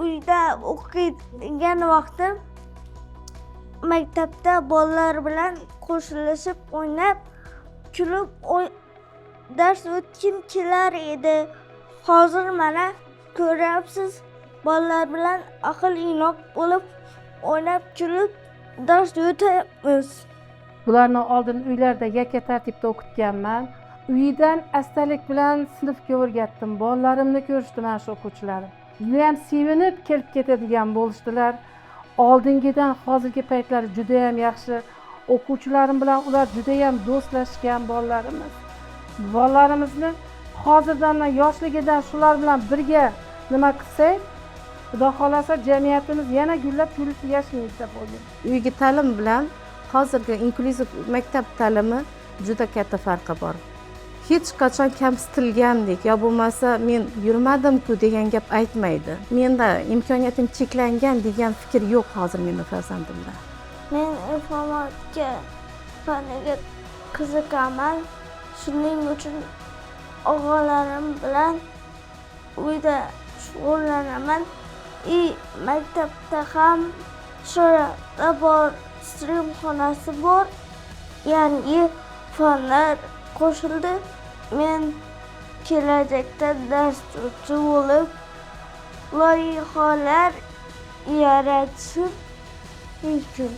Uyda o'qiydigan vaqtim maktabda bolalar bilan qo'shilishib o'ynab, kulib dars o'tgim kelar edi. Hozir mana ko'ryapsiz, bolalar bilan ahil inoq bo'lib o'ynab, kulib dars o'tyapmiz. Bularni oldin uylarda yakka tartibda o'qitganman. Uydan astalik bilan sinfga o'rgatdim. Bolalarimni ko'rishdi mana shu o'quvchilarim. Judayam sevinib kelib ketadigan bo'lishdilar. Oldingidan hozirgi paytlar judayam yaxshi. O'quvchilarim bilan ular judayam do'stlashgan bolalarimiz. Bolalarimizni hozirdan, yoshligidan shular bilan birga nima qilsak, Xudo xohlasa, jamiyatimiz yana gullab yashnaydi deb o'ylayman. Uygi ta'lim bilan hozirgi inklyuziv maktab ta'limi juda katta farqi bor. Hech qachon kamsitilgandek yo bo'lmasa men yurmadim-ku degan gap aytmaydi. Menda imkoniyatim cheklangan degan fikr yo'q hozir meni farzandimda. Men informatika faniga qiziqaman. Shuning uchun og'alarim bilan uyda shug'ullanaman. И maktabda ham shoda bor, stream xonasi bor. Yangi fanlar qo'shildi. Men kelajakda dasturchi bo'lib, loyihalar yaratishim mumkin.